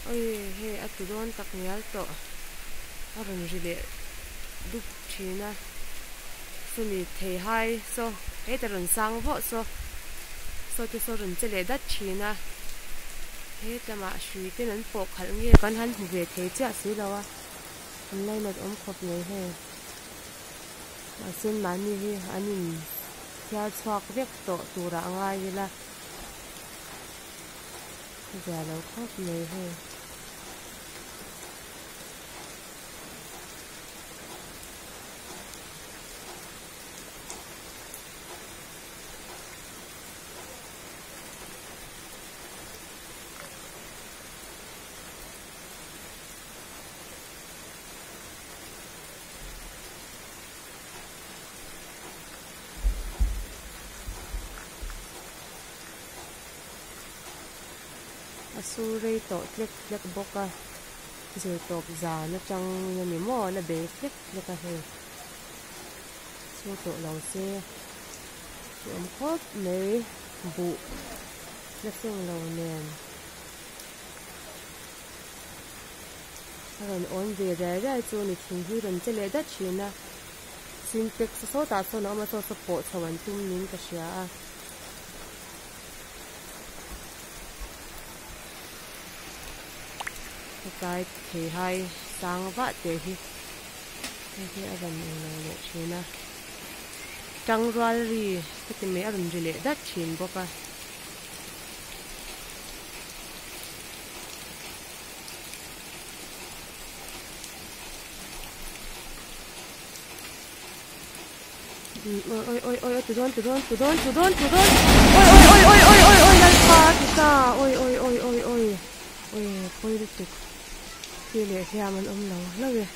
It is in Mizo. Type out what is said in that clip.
Oi hei a tlu dawn tak ngial tawh a rawn ri leh dup thin a sawmi theihai saw heta rawn sang vawh saw saw te saw rawn che leh dat thin a hetlama hrui ten an pawh khalh nge kan han hmu ve thei chiah si lo a an lainat awm khawp mai hei mahse mahni hi an in thiar chhuak vek tawh turah a ngai ila. Zia lo khawp mai hei. A sur rei tawh tlek tlek bawk a zir tawp zan atang a ni maw a la bei tlek tlek a hei sur tawh lo se a awm khawp mai buh la seng lo nen a rawn awn ve riai riai chu a ni thing hi rawn che leh dat thin a sintex sawtah sawn a awm a saw saw pawh chho an tum niin ka hria a. Hetlai theihai sang vah teh hi hei hi a rawn eng lo leh thin a tangrual ri ka ti mai a rawn ri leh dat thin bawk a. Oi oi oi oi tu dawn tu dawn tu dawn tu dawn tu dawn oi oi oi oi oi oi oi lalpa ti ta oi oi oi oi oi oi pawi lutuk thi leh hliam an awm lo hlauh e.